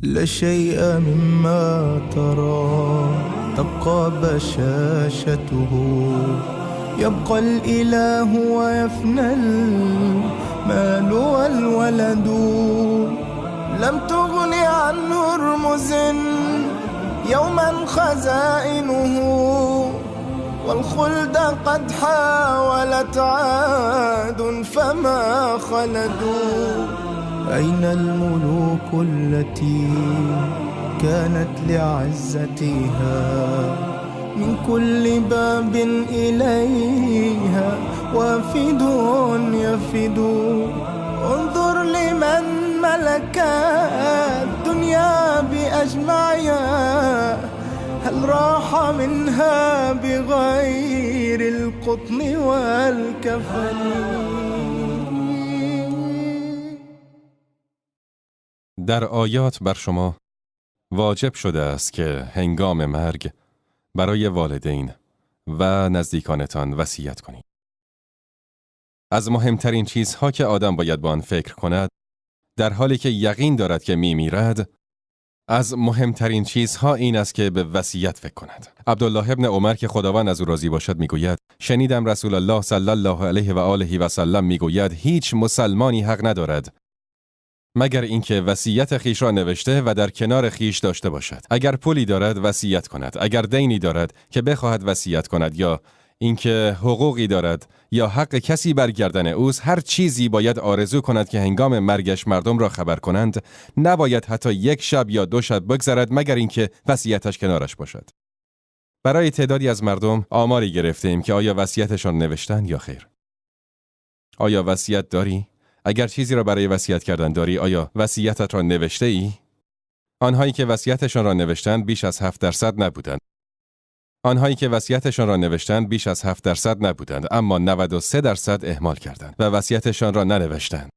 لا شيء مما ترى تبقى بشاشته، يبقى الإله ويفنى المال والولد. لم تغن عن هرمز يوما خزائنه، والخلد قد حاولت عاد فما خلدوا. أين الملوك التي كانت لعزتها من كل باب إليها وافد يفد؟ انظر لمن ملك الدنيا بأجمعها، هل راح منها بغير القطن والكفن؟ در آیات بر شما واجب شده است که هنگام مرگ برای والدین و نزدیکانتان وصیت کنید. از مهمترین چیزها که آدم باید به آن فکر کند، در حالی که یقین دارد که میمیرد، از مهمترین چیزها این است که به وصیت فکر کند. عبدالله ابن عمر که خداوند از او راضی باشد میگوید: شنیدم رسول الله صلی الله علیه و آله و سلم میگوید هیچ مسلمانی حق ندارد مگر اینکه وصیت خیش را نوشته و در کنار خیش داشته باشد. اگر پولی دارد وصیت کند، اگر دینی دارد که بخواهد وصیت کند، یا اینکه حقوقی دارد یا حق کسی بر گردن اوست، هر چیزی باید آرزو کند که هنگام مرگش مردم را خبر کنند. نباید حتی یک شب یا دو شب بگذرد مگر اینکه وصیتش کنارش باشد. برای تعدادی از مردم آماری گرفتیم که آیا وصیتشان نوشتند یا خیر. آیا وصیت داری؟ اگر چیزی را برای وصیت کردن داری، آیا وصیتت را نوشته ای؟ آنهایی که وصیتشان را نوشتند بیش از 7% نبودند. آنهایی که وصیتشان را نوشتند بیش از 7% نبودند، اما 93% اهمال کردند و وصیتشان را ننوشتند.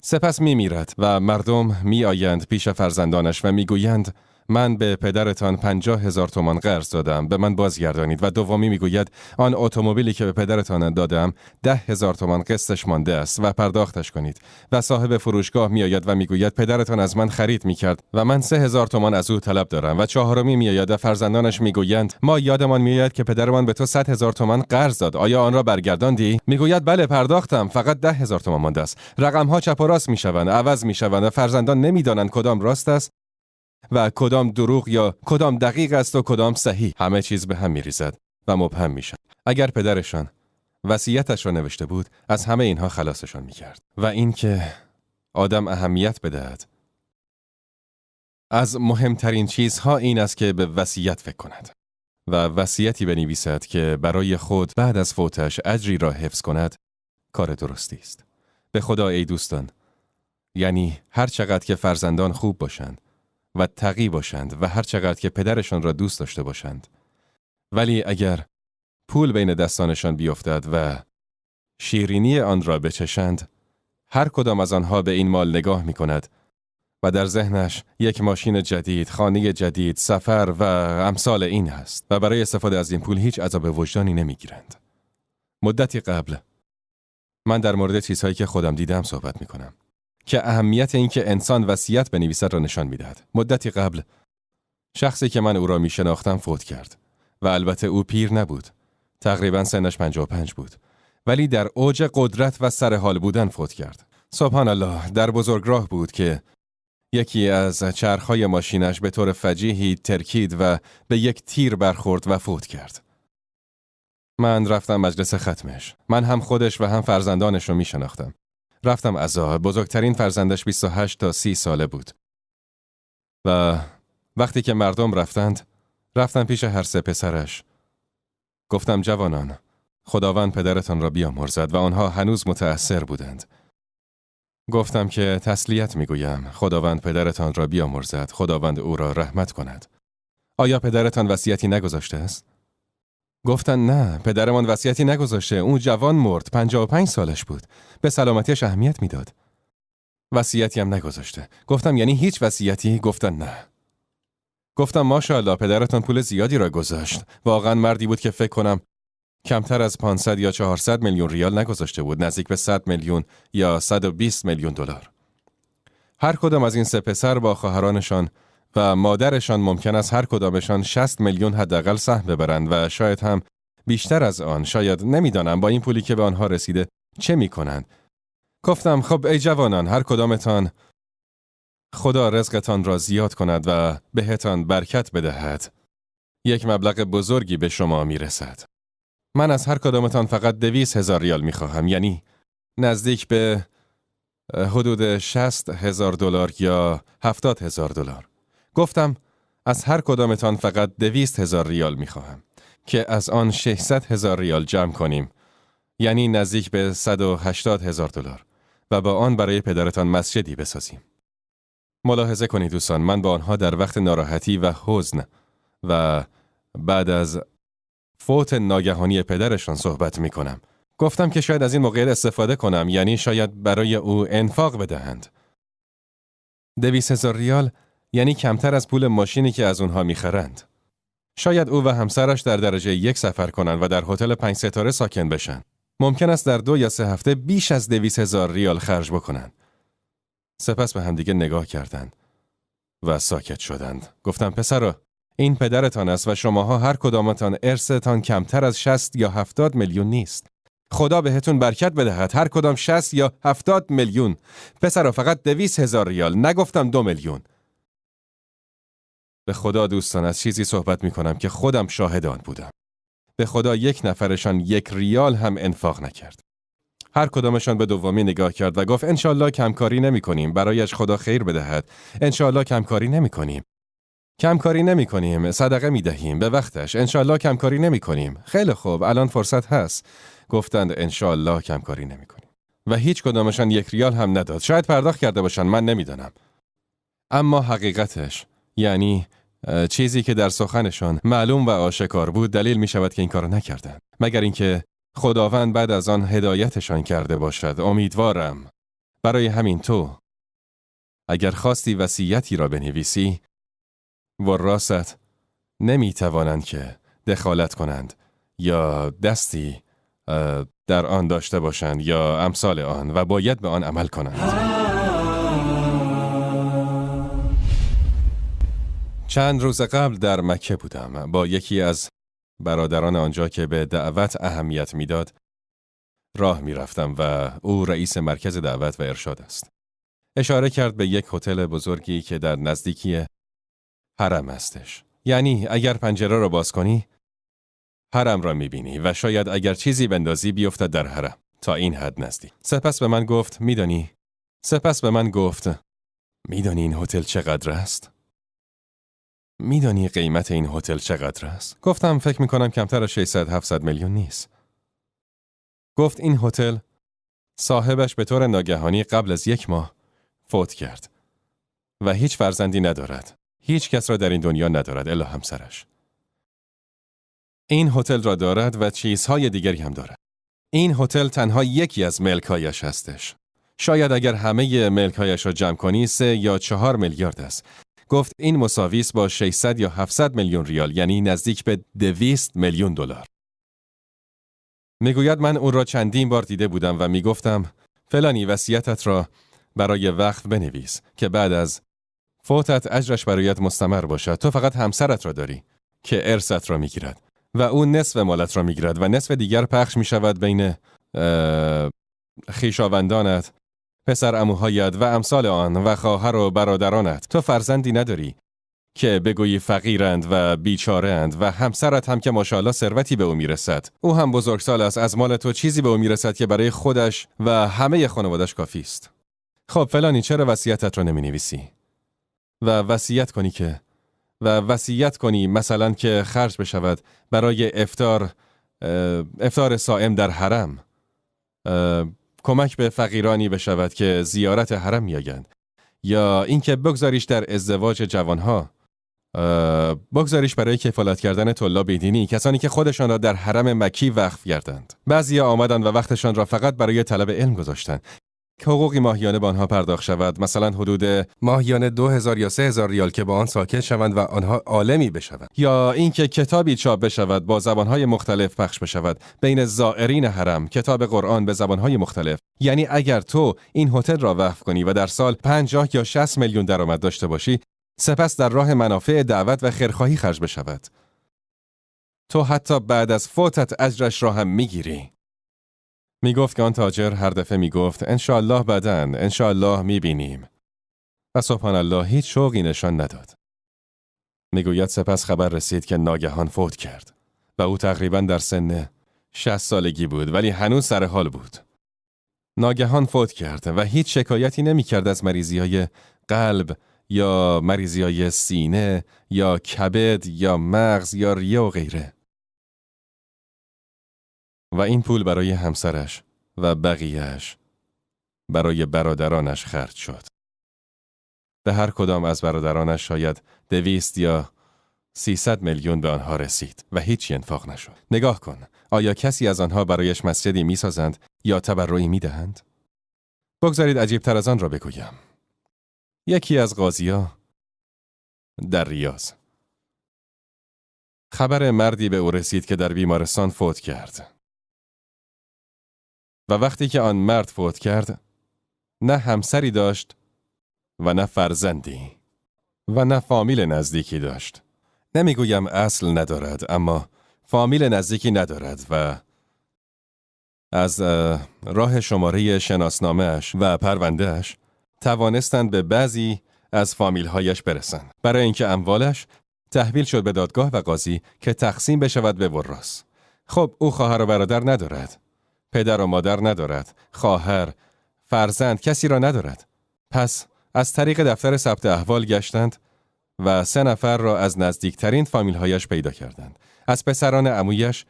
سپس میمیرد و مردم میآیند پیش فرزندانش و میگویند من به پدرتان 50,000 تومان قرض دادم، به من بازگردانید. و دومی میگوید آن اتومبیلی که به پدرتان دادم 10,000 تومان قسطش مانده است و پرداختش کنید. و صاحب فروشگاه میآید و میگوید پدرتان از من خرید میکرد و من 3,000 تومان از او طلب دارم. و چهارمی میآید و فرزندانش میگویند ما یادمان میآید که پدرمان به تو 100,000 تومان قرض داد، آیا آن را برگرداندی؟ میگوید بله پرداختم، فقط 10,000 تومان مانده است. رقمها چپ و راست میشوند، عوض میشوند و فرزندان نمیدانند کدام راست است و کدام دروغ یا کدام دقیق است و کدام صحیح. همه چیز به هم میریزد و مبهم میشد. اگر پدرشان وصیتش را نوشته بود، از همه اینها خلاصشان میکرد. و اینکه آدم اهمیت بدهد، از مهمترین چیزها این است که به وصیت فکر کند و وصیتی بنویسد که برای خود بعد از فوتش اجری را حفظ کند، کار درستی است. به خدا ای دوستان، یعنی هر چقدر که فرزندان خوب باشند و تقی باشند و هر چقدر که پدرشان را دوست داشته باشند، ولی اگر پول بین دستانشان بیفتد و شیرینی آن را بچشند، هر کدام از آنها به این مال نگاه می کند و در ذهنش یک ماشین جدید، خانه جدید، سفر و امثال این هست و برای استفاده از این پول هیچ عذاب وجدانی نمی گیرند. مدتی قبل من در مورد چیزهایی که خودم دیدم صحبت می کنم که اهمیت این که انسان وصیت بنویسد را نشان می‌دهد. مدتی قبل شخصی که من او را می‌شناختم فوت کرد و البته او پیر نبود، تقریباً سنش 55 بود، ولی در اوج قدرت و سرحال بودن فوت کرد. سبحان الله، در بزرگراه بود که یکی از چرخ‌های ماشینش به طور فجیحی ترکید و به یک تیر برخورد و فوت کرد. من رفتم مجلس ختمش. من هم خودش و هم فرزندانش رو می‌شناختم. رفتم عزا. بزرگترین فرزندش 28 تا 30 ساله بود. و وقتی که مردم رفتند، رفتم پیش هر سه پسرش. گفتم جوانان، خداوند پدرتان را بیامرزد. و آنها هنوز متأثر بودند. گفتم که تسلیت میگویم، خداوند پدرتان را بیامرزد، خداوند او را رحمت کند. آیا پدرتان وصیتی نگذاشته است؟ گفتن نه، پدرمان وصیتی نگذاشته، اون جوان مرد، 55 سالش بود، به سلامتیش اهمیت میداد. وصیتی هم نگذاشته. گفتم یعنی هیچ وصیتی؟ گفتن نه. گفتم ماشاءالله پدرتان پول زیادی را گذاشت. واقعا مردی بود که فکر کنم کمتر از 500 یا 400 میلیون ریال نگذاشته بود، نزدیک به 100 میلیون یا 120 میلیون دلار. هر کدام از این 3 پسر با خواهرانشان و مادرشان ممکن است هر کدامشان 60 میلیون حداقل سهم ببرند و شاید هم بیشتر از آن، شاید نمیدانم با این پولی که به آنها رسیده چه میکنند. گفتم خب ای جوانان، هر کدامتان خدا رزقتان را زیاد کند و بهتان برکت بدهد. یک مبلغ بزرگی به شما میرسد. من از هر کدامتان فقط 200,000 ریال میخواهم، یعنی نزدیک به حدود 60,000 دلار یا 70,000 دلار. گفتم از هر کدامتان فقط 200,000 ریال میخواهم که از آن 600,000 ریال جمع کنیم، یعنی نزدیک به 180,000 دلار و با آن برای پدرتان مسجدی بسازیم. ملاحظه کنید دوستان، من با آنها در وقت ناراحتی و حزن و بعد از فوت ناگهانی پدرشان صحبت می کنم. گفتم که شاید از این موقعیت استفاده کنم، یعنی شاید برای او انفاق بدهند. 200,000 ریال یعنی کمتر از پول ماشینی که از اونها میخرند. شاید او و همسرش در درجه 1 سفر کنند و در هتل 5 ستاره ساکن بشن. ممکن است در 2 یا 3 هفته بیش از 200,000 ریال خرج بکنند. سپس به همدیگه نگاه کردند و ساکت شدند. گفتم پسرا، این پدرتان است و شماها هر کدامتان ارثتان کمتر از 60 یا 70 میلیون نیست. خدا بهتون برکت بدهد، هر کدام 60 یا 70 میلیون. پسرا فقط 200,000 ریال، نگفتم 2 میلیون. به خدا دوستان از چیزی صحبت می کنم که خودم شاهد آن بودم. به خدا یک نفرشان 1 ریال هم انفاق نکرد. هر کدامشان به دومی نگاه کرد و گفت انشالله کمکاری نمی کنیم، برایش خدا خیر بدهد. انشالله کمکاری نمی کنیم. کمکاری نمی کنیم، صدقه می دهیم به وقتش. انشالله کمکاری نمی کنیم. خیلی خوب، الان فرصت هست. گفتند انشالله کمکاری نمی کنیم. و هیچ کدامشان 1 ریال هم نداد. شاید پرداخت کرده باشند، من نمی دانم. اما حقیقتش، یعنی چیزی که در سخنشان معلوم و آشکار بود، دلیل می شود که این کار نکردند، مگر اینکه خداوند بعد از آن هدایتشان کرده باشد. امیدوارم. برای همین تو اگر خواستی وصیتی را بنویسی، وراثت نمی توانند که دخالت کنند یا دستی در آن داشته باشند یا امثال آن، و باید به آن عمل کنند. چند روز قبل در مکه بودم. با یکی از برادران آنجا که به دعوت اهمیت میداد راه میرفتم و او رئیس مرکز دعوت و ارشاد است. اشاره کرد به یک هتل بزرگی که در نزدیکی حرم استش. یعنی اگر پنجره را باز کنی حرم را میبینی و شاید اگر چیزی بندازی بیفتد در حرم. تا این حد نزدیک. سپس به من گفت میدانی؟ میدانی این هتل چقدر است؟ میدانی قیمت این هتل چقدر است؟ گفتم فکر میکنم کمتر از 600-700 میلیون نیست. گفت این هتل صاحبش به طور ناگهانی قبل از 1 ماه فوت کرد و هیچ فرزندی ندارد. هیچ کس را در این دنیا ندارد الا همسرش. این هتل را دارد و چیزهای دیگری هم دارد. این هتل تنها یکی از ملکایش هستش. شاید اگر همه ملکایش را جمع کنی 3 یا 4 میلیارد است. گفت این مساوی است با 600 یا 700 میلیون ریال، یعنی نزدیک به 200 میلیون دلار. میگوید من اون را چندین بار دیده بودم و میگفتم فلانی وصیتت را برای وقف بنویس که بعد از فوتت اجرش برایت مستمر باشد. تو فقط همسرت را داری که ارثت را میگیرد و او نصف مالت را میگیرد و نصف دیگر پخش میشود بین خویشاوندانت، پسر عموهایت و امثال آن و خواهر و برادرانت. تو فرزندی نداری که بگویی فقیرند و بیچاره‌اند و همسرت هم که ماشاءالله ثروتی به او میرسد. او هم بزرگسال است، از مال تو چیزی به او میرسد که برای خودش و همه خانوادش کافی است. خب فلانی چرا وصیتت را نمینویسی؟ و وصیت کنی که و وصیت کنی مثلا که خرج بشود برای افطار صائم در حرم، کمک به فقیرانی بشود که زیارت حرم میآیند، یا اینکه بگذاریش در ازدواج جوانها، بگذاریش برای کفالت کردن طلاب دینی، کسانی که خودشان را در حرم مکی وقف کردند. بعضیا آمدند و وقتشان را فقط برای طلب علم گذاشتند. حقوقی ماهیانه به آنها پرداخت شود، مثلا حدود ماهیانه 2000 یا 3000 ریال که با آن ساکن شوند و آنها عالمی بشوند، یا اینکه کتابی چاپ بشود با زبانهای مختلف پخش بشود بین زائرین حرم، کتاب قرآن به زبانهای مختلف. یعنی اگر تو این هتل را وقف کنی و در سال 50 یا 60 میلیون درآمد داشته باشی، سپس در راه منافع دعوت و خیرخواهی خرج بشود، تو حتی بعد از فوتت اجرش را هم میگیری. میگفت که آن تاجر هر دفعه میگفت انشاءالله بعداً، انشاءالله میبینیم، و سبحان الله هیچ شوقی نشان نداد. میگوید سپس خبر رسید که ناگهان فوت کرد و او تقریباً در سن 60 سالگی بود، ولی هنوز سر حال بود. ناگهان فوت کرد و هیچ شکایتی نمیکرد از مریضی‌های قلب یا مریضی‌های سینه یا کبد یا مغز یا ریه و غیره. و این پول برای همسرش و بقیهش، برای برادرانش خرج شد. به هر کدام از برادرانش شاید 200 یا 300 میلیون به آنها رسید و هیچی انفاق نشد. نگاه کن، آیا کسی از آنها برایش مسجدی میسازند یا تبرعی میدهند؟ بگذارید عجیب تر از آن را بگویم. یکی از قاضیا در ریاض، خبر مردی به او رسید که در بیمارستان فوت کرد. و وقتی که آن مرد فوت کرد، نه همسری داشت و نه فرزندی و نه فامیل نزدیکی داشت. نمیگویم اصل ندارد، اما فامیل نزدیکی ندارد و از راه شماره شناسنامه‌اش و پرونده‌اش توانستند به بعضی از فامیل‌هایش برسند، برای اینکه اموالش تحویل شد به دادگاه و قاضی که تقسیم بشود به وراث. خب او خواهر و برادر ندارد، پدر و مادر ندارد، خواهر، فرزند، کسی را ندارد. پس از طریق دفتر ثبت احوال گشتند و 3 نفر را از نزدیکترین فامیل‌هایش پیدا کردند. از پسران عمویش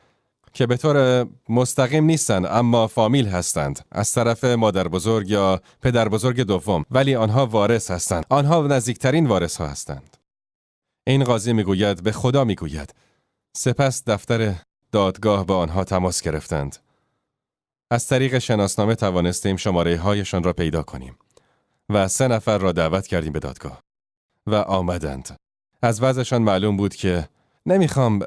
که به طور مستقیم نیستند اما فامیل هستند، از طرف مادر بزرگ یا پدر بزرگ دوم، ولی آنها وارث هستند. آنها نزدیکترین وارث ها هستند. این قاضی میگوید، به خدا میگوید. سپس دفتر دادگاه با آنها تماس گرفتند. از طریق شناسنامه توانستیم شماره هایشان را پیدا کنیم و 3 نفر را دعوت کردیم به دادگاه و آمدند. از وضعشان معلوم بود که نمیخوام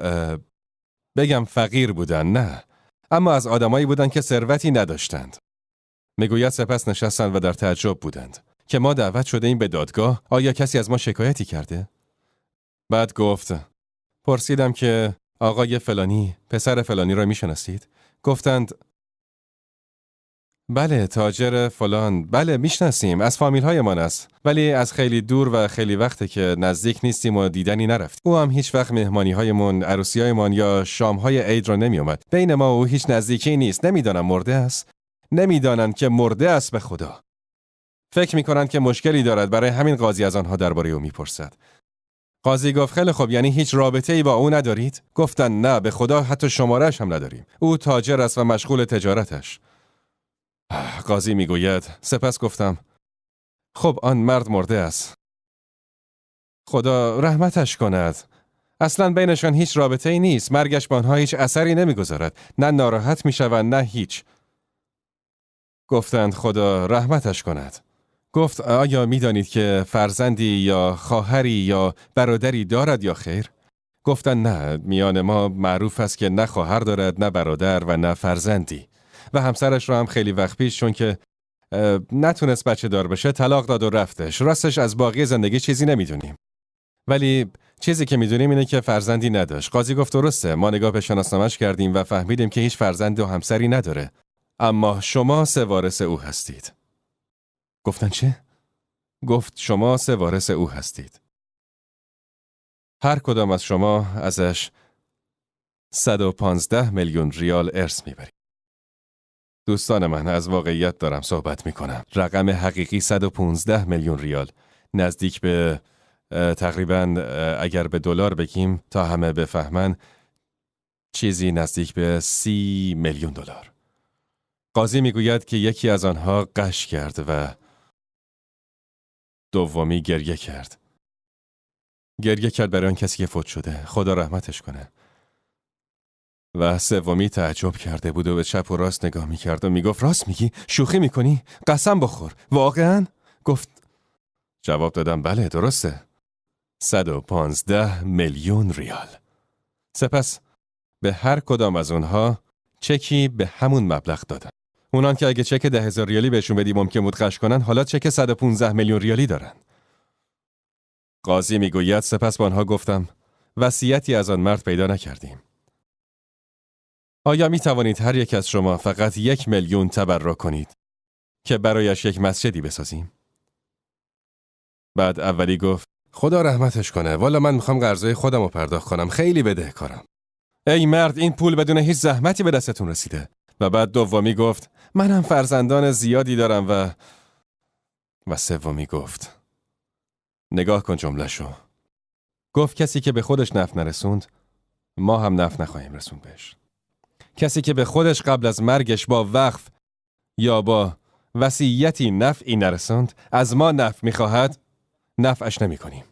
بگم فقیر بودن، نه، اما از آدمایی بودند که ثروتی نداشتند. میگوید سپس نشستند و در تعجب بودند که ما دعوت شده ایم به دادگاه، آیا کسی از ما شکایتی کرده؟ بعد گفت، پرسیدم که آقای فلانی، پسر فلانی را میشناسید؟ گفتند بله، تاجر فلان، بله میشناسیم، از فامیل‌هایمان است، ولی از خیلی دور و خیلی وقته که نزدیک نیستیم و دیدنی نرفت. او هم هیچ وقت مهمانی‌هایمون، عروسی‌هایمان یا شام‌های عید را نمی‌اومد. بین ما و او هیچ نزدیکی نیست. نمی‌دانم مرده است. نمی‌دانند که مرده است به خدا. فکر می‌کنند که مشکلی دارد، برای همین قاضی از آنها درباره او می‌پرسد. قاضی گفت خیلی خوب، یعنی هیچ رابطه‌ای با او ندارید؟ گفتن نه، به خدا حتی شماره‌اش هم نداریم. او تاجر است و مشغول تجارتش. قاضی میگوید سپس گفتم خب آن مرد مرده است، خدا رحمتش کند. اصلا بینشان هیچ رابطه ای نیست، مرگش به آنها هیچ اثری نمیگذارد، نه ناراحت میشوند نه هیچ. گفتند خدا رحمتش کند. گفت آیا میدانید که فرزندی یا خواهری یا برادری دارد یا خیر؟ گفتند نه، میان ما معروف است که نه خواهر دارد نه برادر و نه فرزندی، و همسرش را هم خیلی وقت پیش چون که نتونست بچه دار بشه طلاق داد و رفتش. راستش از باقی زندگی چیزی نمیدونیم، ولی چیزی که میدونیم اینه که فرزندی نداشت. قاضی گفت درسته، ما نگاه به شناسنامه‌اش کردیم و فهمیدیم که هیچ فرزند و همسری نداره، اما شما 3 وارث او هستید. گفتن چه؟ گفت شما 3 وارث او هستید. هر کدام از شما ازش 115 میلیون ریال ارث میبرید. دوستان من، از واقعیت دارم صحبت میکنم. رقم حقیقی 115 میلیون ریال، نزدیک به تقریباً اگر به دلار بگیم تا همه بفهمن، چیزی نزدیک به 30 میلیون دلار. قاضی میگوید که یکی از آنها غش کرد و دومی گریه کرد. گریه کرد برای آن کسی که فوت شده، خدا رحمتش کنه. و سومی تعجب کرده بود و به چپ و راست نگاه میکرد و میگفت راست میگی؟ شوخی میکنی؟ قسم بخور، واقعا؟ گفت، جواب دادم بله درسته، 115 میلیون ریال. سپس به هر کدام از اونها چکی به همون مبلغ دادم. اونان که اگه چک 10,000 ریالی بهشون بدی ممکن بود قش کنن، حالا چک 115 میلیون ریالی دارن. قاضی میگوید سپس به آنها گفتم وصیتی از آن مرد پیدا نکردیم. آیا می توانید هر یک از شما فقط 1 میلیون تبرع کنید که برایش یک مسجدی بسازیم؟ بعد اولی گفت خدا رحمتش کنه، والا من میخوام قرضای خودم رو پرداخت کنم، خیلی بدهکارم. ای مرد، این پول بدون هیچ زحمتی به دستتون رسیده. و بعد دومی گفت منم فرزندان زیادی دارم و سومی گفت نگاه کن جمله‌شو. گفت کسی که به خودش نفع نرسوند، ما هم نفع نخواهیم رسوند بهش. کسی که به خودش قبل از مرگش با وقف یا با وصیتی نفعی نرساند، از ما نفع میخواهد، نفعش نمی کنیم.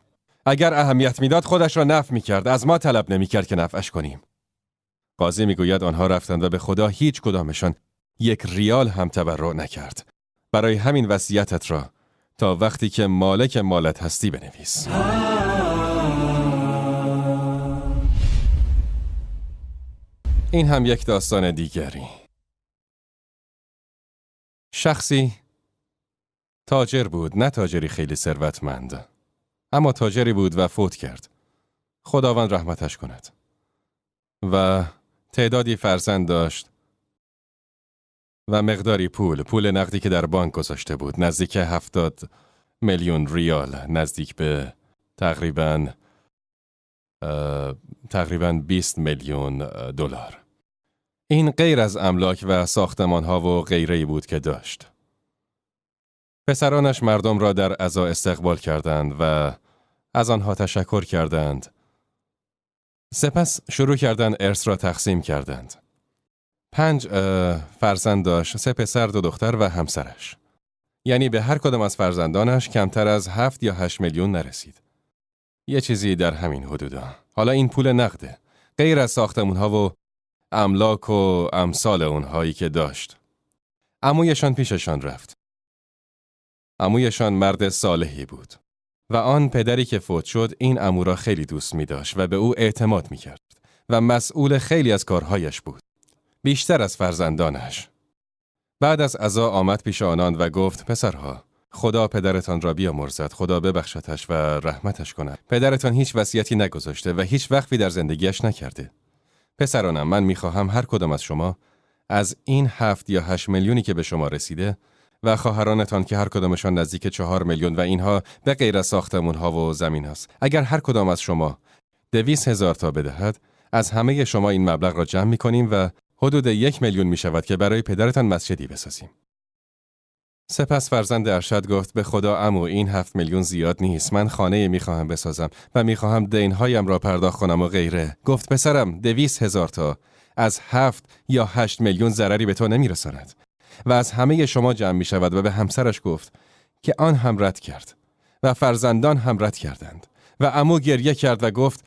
اگر اهمیت میداد خودش را نفع میکرد، از ما طلب نمیکرد که نفعش کنیم. قاضی میگوید آنها رفتند و به خدا هیچ کدامشان 1 ریال هم تبرع نکرد. برای همین وصیتت را تا وقتی که مالک مالت هستی بنویس. این هم یک داستان دیگری. شخصی تاجر بود، نه تاجری خیلی ثروتمند، اما تاجری بود و فوت کرد. خداوند رحمتش کند. و تعدادی فرزند داشت و مقداری پول نقدی که در بانک گذاشته بود، نزدیک 70 میلیون ریال، نزدیک به تقریباً 20 میلیون دلار. این غیر از املاک و ساختمان‌ها و غیره‌ای بود که داشت. پسرانش مردم را در عزا استقبال کردند و از آنها تشکر کردند. سپس شروع کردند ارث را تقسیم کردند. 5 فرزند داشت، 3 پسر، 2 دختر و همسرش. یعنی به هر کدام از فرزندانش کمتر از 7 یا 8 میلیون نرسید. یه چیزی در همین حدودا. حالا این پول نقده، غیر از ساختمون‌ها و املاک و امثال اونهایی که داشت. عمویشان پیششان رفت. عمویشان مرد صالحی بود و آن پدری که فوت شد این عمو را خیلی دوست می داشت و به او اعتماد می کرد و مسئول خیلی از کارهایش بود، بیشتر از فرزندانش. بعد از عزا آمد پیش آنان و گفت پسرها، خدا پدرتان را بیامرزد، خدا ببخشدش و رحمتش کند. پدرتان هیچ وصیتی نگذاشته و هیچ وقفی در زندگیش نکرده. پسرانم، من میخواهم هر کدام از شما از این 7 یا 8 میلیونی که به شما رسیده و خواهرانتان که هر کدامشان نزدیک 4 میلیون و اینها به غیر از ساختمان‌ها و زمین هاست، اگر هر کدام از شما 200,000 تا بدهد، از همه شما این مبلغ را جمع می‌کنیم و حدود 1 میلیون می‌شود که برای پدرتان مسجدی بسازیم. سپس فرزند ارشد گفت به خدا عمو، این 7 میلیون زیاد نیست، من خانه می‌خواهم بسازم و می‌خواهم دینهایم را پرداخت کنم و غیره. گفت پسرم، 200,000 تا از 7 یا 8 میلیون ضرری به تو نمی‌رساند و از همه شما جمع می شود. و به همسرش گفت که آن هم رد کرد و فرزندان هم رد کردند و عمو گریه کرد و گفت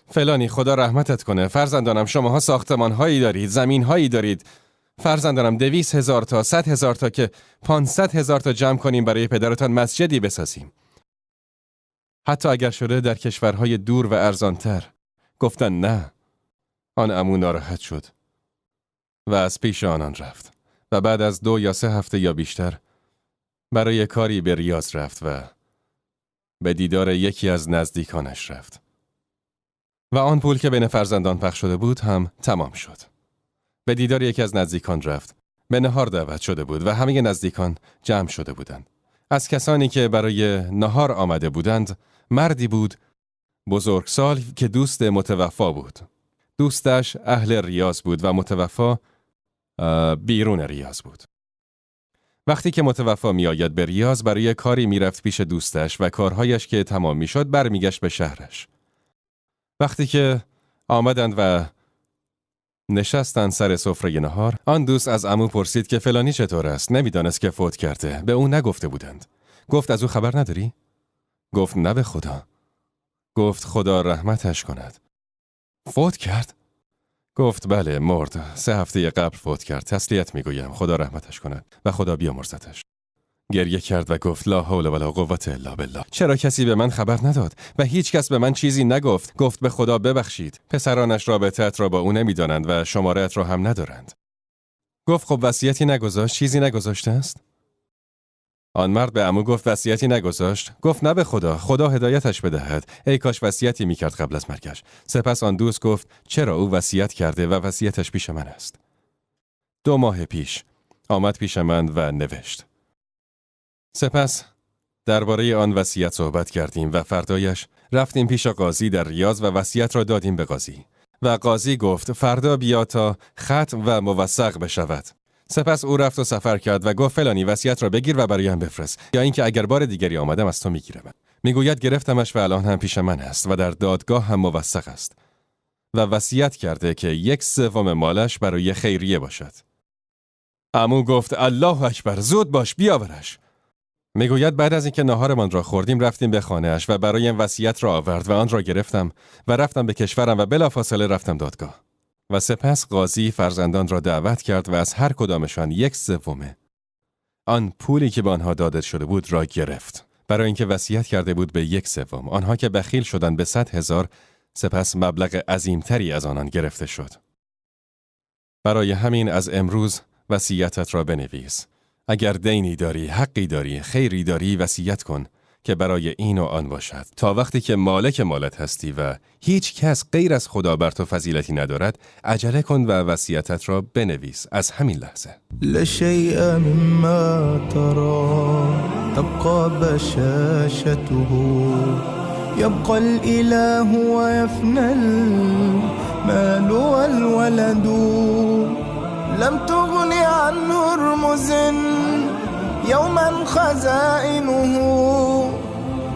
فلانی خدا رحمتت کنه، فرزندانم شماها ساختمانهایی دارید، زمینهایی دارید، فرزندانم 200,000 تا 100,000 تا که 500,000 تا جمع کنیم برای پدرتان مسجدی بسازیم، حتی اگر شده در کشورهای دور و ارزانتر. گفتن نه. آن عمو ناراحت شد و از پیش آنان رفت و بعد از 2 یا 3 هفته یا بیشتر برای کاری به ریاض رفت و به دیدار یکی از نزدیکانش رفت و آن پول که بین فرزندان پخش شده بود هم تمام شد. به دیدار یکی از نزدیکان رفت، به نهار دعوت شده بود و همه نزدیکان جمع شده بودند. از کسانی که برای نهار آمده بودند مردی بود بزرگسال که دوست متوفا بود. دوستش اهل ریاض بود و متوفا بیرون ریاض بود. وقتی که متوفا می آید به ریاض برای کاری می رفت پیش دوستش و کارهایش که تمام می شد برمیگشت به شهرش. وقتی که آمدند و نشستند سر سفره نهار، آن دوست از عمو پرسید که فلانی چطور است؟ نمیدانست که فوت کرده، به او نگفته بودند. گفت از او خبر نداری؟ گفت نه به خدا. گفت خدا رحمتش کند. فوت کرد؟ گفت بله مرد، 3 هفته قبل فوت کرد. تسلیت میگویم، خدا رحمتش کند و خدا بیامرزتش. گریه کرد و گفت لا حول ولا قوة الا بالله. چرا کسی به من خبر نداد و هیچ کس به من چیزی نگفت؟ گفت به خدا ببخشید، پسرانش رابطه‌ات را با او نمیدانند و شماره‌ات را هم ندارند. گفت خب وصیتی نگذاشت؟ چیزی نگذاشته است؟ آن مرد به عمو گفت وصیتی نگذاشت؟ گفت نه به خدا، خدا هدایتش بدهد. ای کاش وصیتی میکرد قبل از مرگش. سپس آن دوست گفت چرا او وصیت کرده و وصیتش پیش من است. 2 ماه پیش آمد پیش من و نوشت. سپس درباره آن وصیت صحبت کردیم و فردایش رفتیم پیش قاضی در ریاض و وصیت را دادیم به قاضی و قاضی گفت فردا بیا تا ختم و موثق بشود. سپس او رفت و سفر کرد و گفت فلانی وصیت را بگیر و برایم بفرست، یا اینکه اگر بار دیگری آمدم از تو میگیرم. میگوید گرفتمش و الان هم پیش من است و در دادگاه هم موثق است و وصیت کرده که 1/3 مالش برای خیریه باشد. عمو گفت الله اکبر، زود باش بیاورش. میگوید بعد از اینکه ناهارمان را خوردیم رفتیم به خانه‌اش و برایم وصیت را آورد و آن را گرفتم و رفتم به کشورم و بلافاصله رفتم دادگاه. و سپس قاضی فرزندان را دعوت کرد و از هر کدامشان 1/3 آن پولی که به آنها داده شده بود را گرفت، برای اینکه وصیت کرده بود به 1/3. آنها که بخیل شدند به 100,000، سپس مبلغ عظیمتری از آنان گرفته شد. برای همین از امروز وصیتت را بنویس. اگر دینی داری، حقی داری، خیری داری، وصیت کن که برای این و آن باشد. تا وقتی که مالک مالت هستی و هیچ کس غیر از خدا بر تو فضیلتی ندارد، عجله کن و وصیتت را بنویس از همین لحظه. لا شیء مما ترى تبقى بشاشته يبقى الاله ويفنى المال والولد لم تغن عن هرمز يوما خزائنه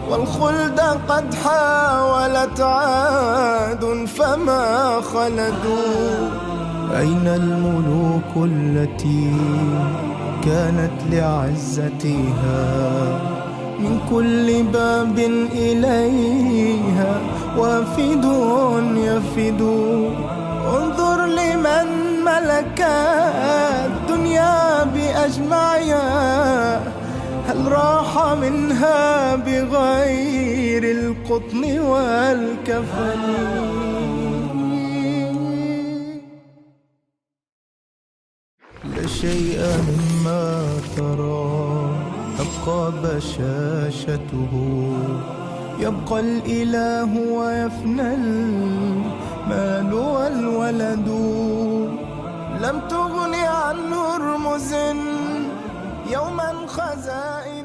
والخلد قد حاولت عاد فما خلدوا. أين الملوك التي كانت لعزتها من كل باب إليها وافد يفد. انظر لمن ملك الدنيا بأجمعها هل راح منها بغير القطن والكفن. لا شيء مما ترى تبقى بشاشته يبقى الإله ويفنى المال والولد لم تغن عن هرمز يوما خزائن.